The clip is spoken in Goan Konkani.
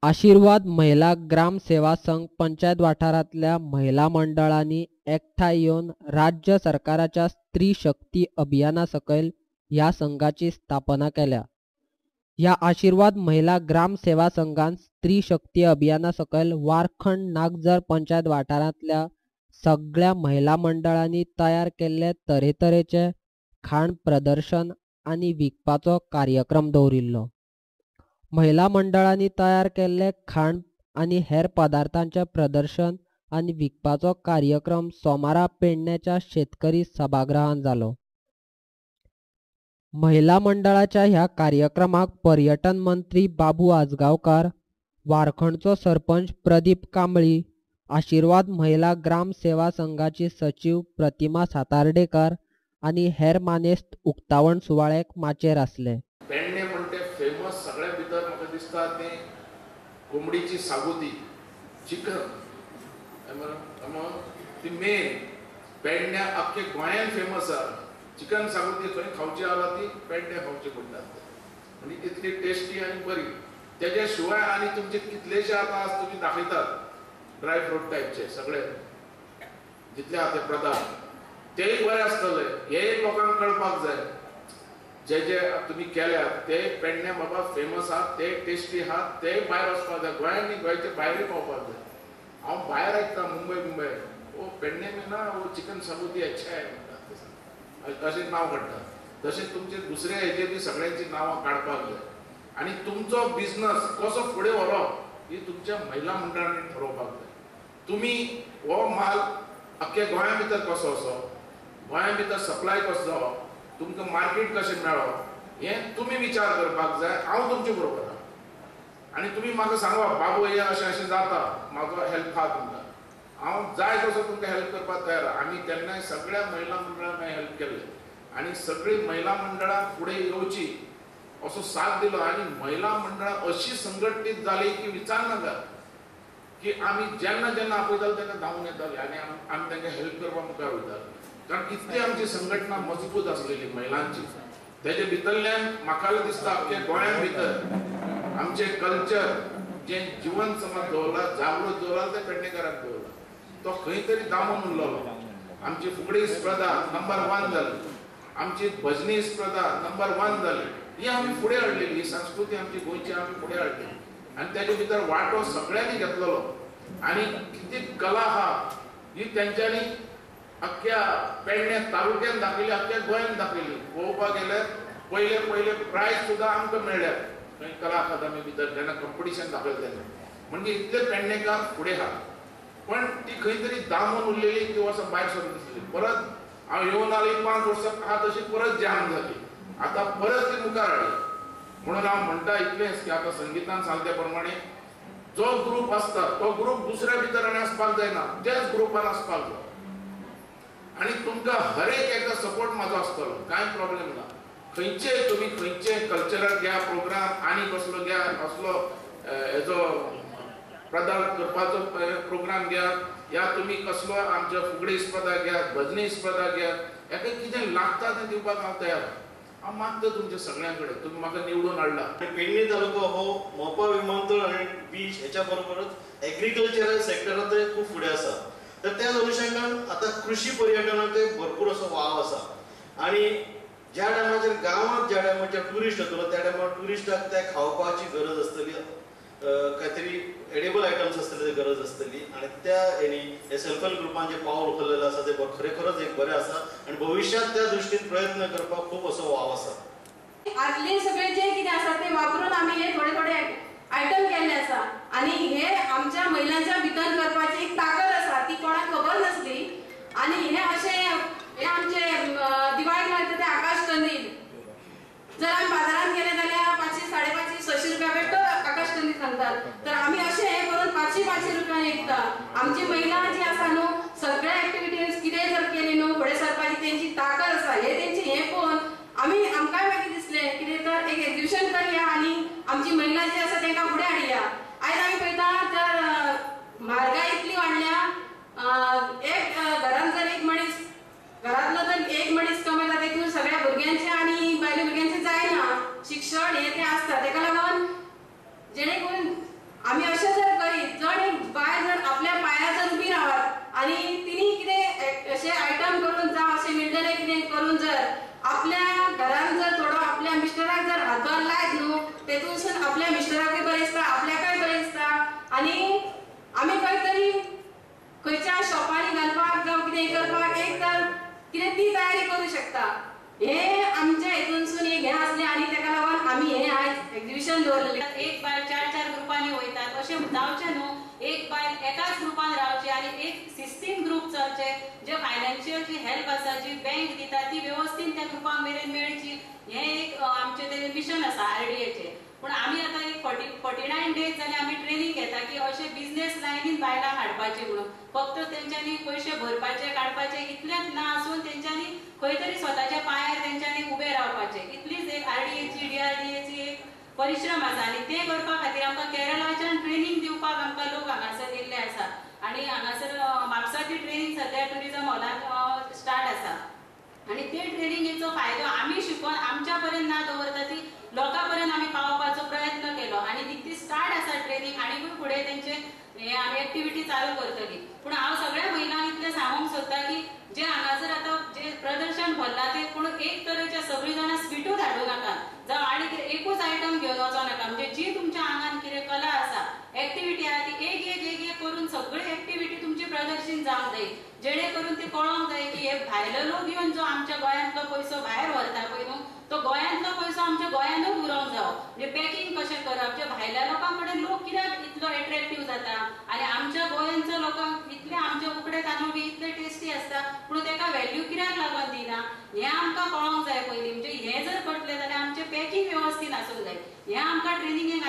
आशीर्वाद महिला ग्राम सेवा संघ पंचायत वाठारांतल्या महिला मंडळांनी एकठांय येवन राज्य सरकाराच्या स्त्री शक्ती अभियाना सकयल ह्या संघाची स्थापना केल्या. ह्या आशीर्वाद महिला ग्राम सेवा संघान स्त्री शक्ती अभियाना सकयल वारखंड नागझर पंचायत वाठारांतल्या सगळ्या महिला मंडळांनी तयार केल्ले तरेतरेचे खाण प्रदर्शन आनी विकपाचो कार्यक्रम दवरिल्लो. महिला मंडळांनी तयार केल्ले खाण आनी हेर पदार्थांचे प्रदर्शन आनी विकपाचो कार्यक्रम सोमारा पेडण्याच्या शेतकरी सभागृहांत जालो. महिला मंडळाच्या ह्या कार्यक्रमाक पर्यटन मंत्री बाबू आजगांवकार, वारखंडचो सरपंच प्रदीप कांबळी, आशीर्वाद महिला ग्राम सेवा संघाची सचीव प्रतिमा सातार्डेकर आनी हेर मानेस्त उक्तावण सुवाळ्याक माचयेर आसले. पेडणे म्हणटे फेमस सगळ्या भितर म्हाका दिसता ते कोंबडीची सागोती, चिकन ती मेन पेडण्या अख्खे गोंयान फेमस आसा. चिकन सागोती खंय खावची आला ती पेडण्या खावची पडटा, म्हणजे इतली टेस्टी आनी बरी. तेज्या शिवाय आनी तुमचे कितलेशे आतां तुमी दाखयतात ड्राय फ्रूट टायपचे सगळे जितले आहा ते पदार्थ तेय बरे आसतले. हे लोकांक कळपाक जाय जे जे तुमी केल्यात ते पेडण्या बाबा फेमस आहात, ते टेस्टी आहात, ते भायर वचपाक जाय. गोंयांत न्ही, गोंयचे भायरूय पावपाक जाय. हांव भायर आयकता मुंबय मुंबय ओ पेडणे में ना वो चिकन सागोती अच्छा आहे म्हणटात, अशें नांव काडटा. तशें तुमचे दुसरे हेजे बी सगळ्यांची नांवां काडपाक जाय आनी तुमचो बिजनस कसो फुडें व्हरप ही तुमच्या महिला मंडळांनी ठरोवपाक जाय. तुमी हो माल अख्ख्या गोंया भितर कसो असो, गोंया भितर सप्लाय कसो जावप, तुमकां मार्केट कशें मेळप हें तुमी विचार करपाक जाय. हांव तुमचे बरोबर आहा आनी तुमी म्हाका सांगप बाबू हें अशें अशें जाता, म्हाजो हेल्प आहा तुमकां, हांव जाय तसो तुमकां हेल्प करपाक तयार आहा. आमी तेन्नाय सगळ्या महिला मंडळांक हेल्प केल्लें आनी सगळीं महिला मंडळां फुडें येवची असो साथ दिलो. आनी महिला मंडळां अशी संघटीत जाली की विचार नाका की आमी जेन्ना जेन्ना आपयताले तेन्ना धांवून येताले आनी आमी तांकां हेल्प करपाक मुखार वयताले. कारण इतली आमची संघटना मजबूत आसलेली महिलांची. तेजे भितरल्यान म्हाका दिसता अख्ख्या गोंया भितर आमचें कल्चर जें जिवन समज दवरला, जागृत दवरला, तें पेडणेकारांक दवरला. तो खंय तरी दामून उरलेलो. आमची फुगडी स्पर्धा नंबर 1 जाली, आमची भजनी स्पर्धा नंबर 1 जाली. ही आमी फुडें हाडलेली, ही संस्कृती आमची गोंयची आमी फुडें हाडलेली आनी तेजे भितर वांटो सगळ्यांनी घेतलेलो. आनी कितें कला आहा ही तेंच्यांनी अख्ख्या पेडणे तालुक्यान दाखयली, अख्ख्या गोंयान दाखयली. पळोवपाक गेल्यार पयले पयले प्रायज सुद्दां आमकां मेळ्ळ्यात खंय कला अकादमी भितर जेन्ना कंपिटिशन दाखयलें तेन्ना. म्हणजे इतले पेडणेकार फुडें आहा, पण ती खंय तरी दामून उरलेली किंवा वर्सां भायर सरून दिसली. परत हांव येवन आली 5 वर्सां आहा तशी परत जाम जाली, आतां परत ती मुखार हाडली. म्हणून हांव म्हणटा इतलेंच की आतां संगीतान सांगल्या प्रमाणे जो ग्रूप आसता तो ग्रूप दुसऱ्या भितर आनी आसपाक जायना, त्याच ग्रुपान आसपाक जाय. आनी तुमकां हर एक एका सपोर्ट म्हाजो आसतलो, कांय प्रॉब्लेम ना. खंयचे तुमी खंयचे कल्चरल घ्या प्रोग्राम आनी कसलो घ्या, कसलो हेजो पदार्थ करपाचो प्रोग्राम घ्या, या तुमी कसलो आमच्या फुगडी स्पर्धा घ्या, भजनी स्पर्धा घ्या, हेका कितें लागता तें दिवपाक हांव तयार. हांव मागता तुमच्या सगळ्यां कडेन, तुमी म्हाका निवडून हाडला. पेडणे तालुको हो मोपा विमानतळ आनी बीच हेच्या बरोबरच एग्रीकल्चरल सेक्टरांतय खूब फुडें आसा. तर त्या अनुशंगान आतां कृषी पर्यटनाकय भरपूर असो वाव आसा. आनी ज्या टायमाचेर गांवांत ज्या टायमाचेर ट्युरिस्ट येतलो त्या टायमार ट्युरिस्टाक त्या खावपाची गरज आसतली, कांयतरी एडेबल आयटम्स आसतले गरज आसतली. आनी त्या हेणी हे सेल्फ हेल्प ग्रुपान जे पावल उखललेलें आसा तें खरेखरच एक बरें आसा आनी भविश्यांत त्या दृश्टीन प्रयत्न करपाक खूब असो वाव आसा. आदले सगळे जे कितें आसा ते वापरून आमी हे थोडे थोडे आयटम केल्ले आसा आनी हे आमच्या महिलांच्या भितर करपाची एक ताकद आसा ती कोणाक खबर नासली. आनी हे अशें हे आमचे दिवाळीक लायता ते आकाश कंदील जर आमी बाजारांत गेले जाल्यार 500, 550, 600 रुपया बेश्टो आकाश कंदील सांगतात, तर आमी अशें हें करून 500, 500 रुपया विकता. आमची महिला जी आसा न्हू सगळ्या एक्टिविटीज कितें जर केली न्हू फुडें सरपाची तेंची ताकद आसा. हे तेंची हें पळोवन आमी आमकांय मागीर दिसलें कितें तर एक एक्झिबिशन करया आनी आमची महिला जी आसा तांकां फुडें हाडया. आयज आमी पळयता तर म्हारगाय इतली वाडल्या, एक घरांत जर एक मनीस घरांतलो जर एक मनीस कमयता तेतून सगळ्या भुरग्यांचे आनी बायले भुरग्यांचे जायना, शिक्षण हें तें आसता. तेका लागून जेणे करून आमी आपल्या मिस्टराकूय बरें दिसता, आपल्याकय बरें दिसता आनी आमी खंय तरी खंयच्या शॉपांनी घालपाक जावं कितें करपाक एक तर कितें ती तयारी करूं शकता. हे आमच्या हितूनसून एक हें आसलें आनी तेका लागून आमी हें आयज एक्झिबिशन दवरलेलें. एक बायल 4 4 ग्रुपांनी वयतात अशें जावचें न्हू. एक बायल एकाच ग्रुपान रावची आनी एक सिस्टीम ग्रूप चलचे, जे फायनान्शियल जी हेल्प आसा जी बँक दिता ती वेवस्थीन त्या ग्रुपांक मेरेन मेळची, हें एक आमचें तें मिशन आसा आरडीएचें. पूण आमी आतां एक 49 डेज जाले आमी ट्रेनींग घेता की अशें बिजनेस लायनीन बायलांक हाडपाची म्हणून. फक्त तेंच्यांनी पयशे भरपाचे काडपाचे इतलेंच ना आसून तेंच्यांनी खंय तरी स्वताच्या पांयार तेंच्यांनी उबें रावपाचें, इतलीच एक आरडीएची डीआरडीएची एक परिश्रम आसा. आनी ते करपा खातीर आमकां केरळाच्यान ट्रेनींग दिवपाक आमकां लोक हांगासर येयल्ले आसा आनी हांगासर म्हापसा ती ट्रेनींग सद्या ट्युरिजम हॉलान स्टार्ट आसा. आनी ते ट्रेनिंगेचो फायदो आमी शिकोवन आमच्या पर्यंत ना दवरता ती लोकां पर्यंत आमी पावोवपाचो प्रयत्न केलो आनी ती स्टार्ट आसा ट्रेनींग. आनीकूय फुडें तेंचे हे आमी एक्टिविटी चालू करतली. पूण हांव सगळ्या महिलांक इतलें सांगूंक सोदता की जे हांगासर आतां जे प्रदर्शन भरलां तें पूण एक तरेचे सगळीं जाणां स्विटूच हाडूं नाका जावं आनी कितें एकूच आयटम घेवन वचो नाका. म्हणजे जी तुमच्या आंगान कितें कला आसा एक्टिविटी आहा ती एक एक एक एक करून सगळी एक्टिविटी तुमची प्रदर्शन जावंक जाय, जेणे करून ती कळोंक जाय की हे भायले लोक येवन जो आमच्या गोंयांतलो पयसो भायर व्हरता पळय न्हू तो गोंयांतलो पयसो आमच्या गोंयांतूच उरोंक जावो. म्हणजे पॅकिंग कशें करप, जे भायल्या लोकां कडेन लोक कित्याक इतलो एट्रेक्टीव जाता आनी आमच्या गोंयांच्या लोकांक इतले आमचे उकडे तांदूळ बी इतले टेस्टी आसता पूण तेका व्हॅल्यू कित्याक लागून दिना हें आमकां कळोंक जाय पयलीं. म्हणजे हें जर कळटलें जाल्यार आमचें पॅकिंग वेवस्थीत आसूंक जाय. हें आमकां ट्रेनिंगेक